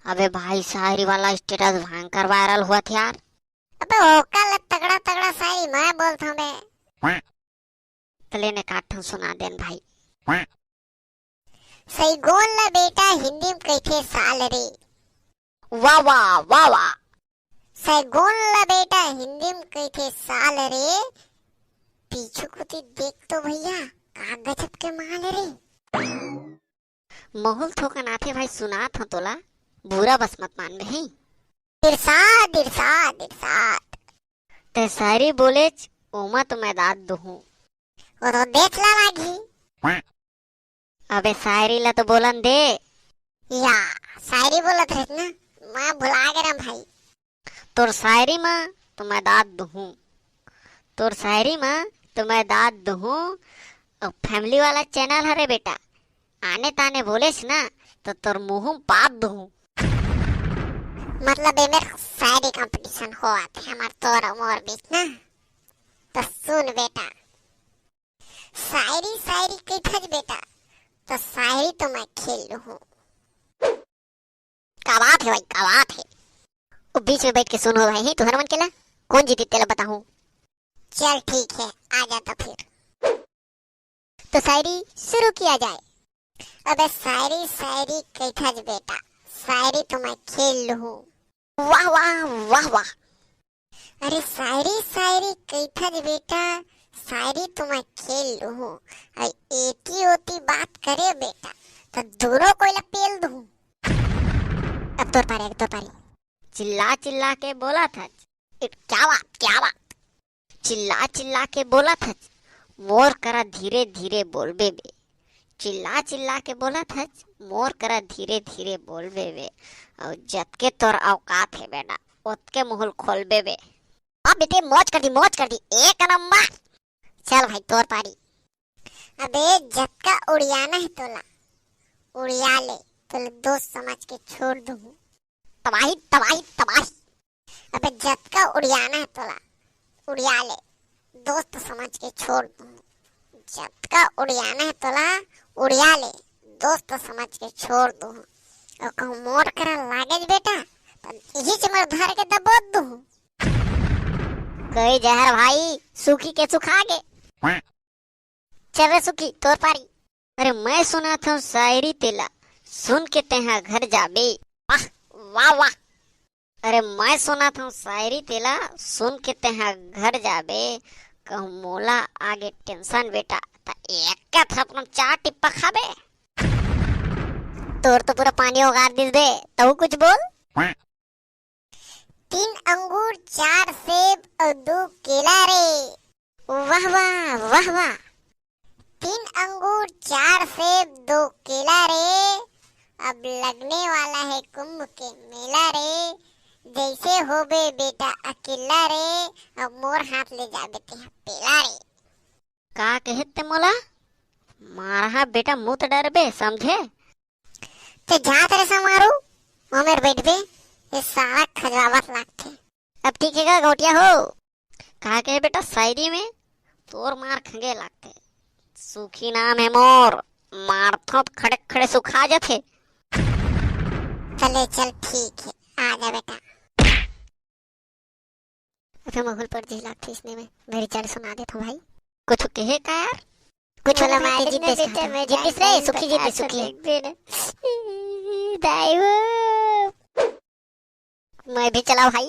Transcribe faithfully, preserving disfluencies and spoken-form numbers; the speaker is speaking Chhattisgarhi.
अबे भाई, शायरी वाला status भयंकर viral होवत हे यार। अबे ओकर ले तगड़ा तगड़ा शायरी मैं बोलत हूँ बे। त ले ने काट ठन सुना देन भाई। सैगोन ला बेटा हिंदी में कहिथे साल रे। वाह, वाह, वाह, वाह। सैगोन ला बेटा हिंदी में कहिथे साल रे। पीछू कोती देख तो भैया, का गजब के माल रे। माहौल थोकन आथे भाई, सुनात हूँ तोला, बुरा बस मत मानबे, हैं? इरशाद, इरशाद, इरशाद। ते शायरी बोलेच, ओमा तो मैं दाद दूहूँ। वो तो देख ला लागी। अबे शायरी ला तो बोलन दे। या, शायरी बोलत रहिस ना, मैं भुला गे रहा भाई। तोर शायरी मा तो मैं दाद दूहूँ, तोर शायरी मा तो मैं दाद दूहूँ। अउ family वाला channel हरे बेटा, आने ताने बोलेस ना तो तोर मुँह में पाद दूहूँ। मतलब ए मेर शायरी competition होवत हे हमर तोर अउ मोर बीच ना। तो सुन बेटा, शायरी शायरी कहिथस बेटा, तो शायरी तो मैं खेल लूहूँ। का बात हे भाई, का बात हे। वो बीच में बैठ के सुनो भाई, तुहर मन के ला कौन जीती तेला बताहूँ। चल ठीक हे, आ जा तो फिर। तो शायरी शुरू किया जाए। अबे शायरी शायरी कहिथस बेटा, शायरी तो मैं खेल लूहूँ। वाह वाह वाह वाह। अरे शायरी शायरी कहिथस बेटा, शायरी तो मैं खेल लूहूँ। अरे एती ओती बात करे बेटा, तो दूनों कोई ला पेल दूहूँ। अब तोर पारी, अब तोर पारी। चिल्ला चिल्ला के बोलथस। ए, क्या बात, क्या बात। चिल्ला चिल्ला के बोलथस, मोर करा धीरे धीरे बोलबे बे। चिल्ला चिल्ला के बोलथस, मोर करा धीरे धीरे बोलबे बे। अउ जतके तोर औकात हे बेटा, ओतके मुहुल खोलबे बे। अब बेटे मौज कर दी, मौज कर दी, एक नंबर। चल भाई तोर पारी। अबे जतका उड़ियाना हे तोला, उड़िया ले, तोला दोस्त समझ के छोड़ दूहूँ। तबाही, तबाही, तबाही। अबे जतका उड़ियाना हे तोला, उड़िया ले, दोस्त समझ के छोड़ दूहूँ। जतका उड़ियाना हे तोला, उड़िया ले, दोस्त समझ के छोड़ दूहूँ। अउ कहूँ मोर करा लागेच बेटा, त इही च मोर धर के दबोच दूहूँ। कई जहर भाई, सुखी के सुखा गे। चल रे सुखी, तोर पारी। अरे मैं सुनात हूँ शायरी तेला, सुन के तेहा घर जाबे। वाह, वाह, वाह। अरे मैं सुनात हूँ शायरी तेला, सुन के तेहा घर जाबे। कहूँ मोला आगे tension बेटा, त एक थपन चार टिप्पा खाबे। तोर तो पूरा पानी ओगार दिस बे, तहूँ कुछ बोल। तीन अंगूर, चार सेब अउ दू केला रे। वाह वाह, वाह वाह। तीन अंगूर, चार सेब, दो केला रे। अब लगने वाला है कुंभ के मेला रे। जैसे होबे बेटा अकेला रे, अब मोर हाथ ले जाबे तेहा पेला रे। का कहे ते मोला? मारहा बेटा, मुत डरबे, समझे? ते जात रे समारू, ओमेर बैठबे, ये सारा खजवावत लागथे। अब ठीक हे का गौटिया हो? का कहे बेटा, शायरी में तोर मार खंगे लागथे। सुखी नाम हे मोर, मारथों त खड़े खड़े सुखा जाथे। चले चल ठीक हे, आ जा बेटा। अबे माहौल पड़ जही लागथे इसने में, मैं रिचार्ज सुना देथों भाई। कुछ कहे का यार? कुछ बोला ना भाई, मारे जीत जितने देश बेटा, खाता। मैं जीत जान देश रे, पाऊँ सुखी जीत तो देश, सुखी। आप देख देना। दाई हो। मैं भी चला भाई।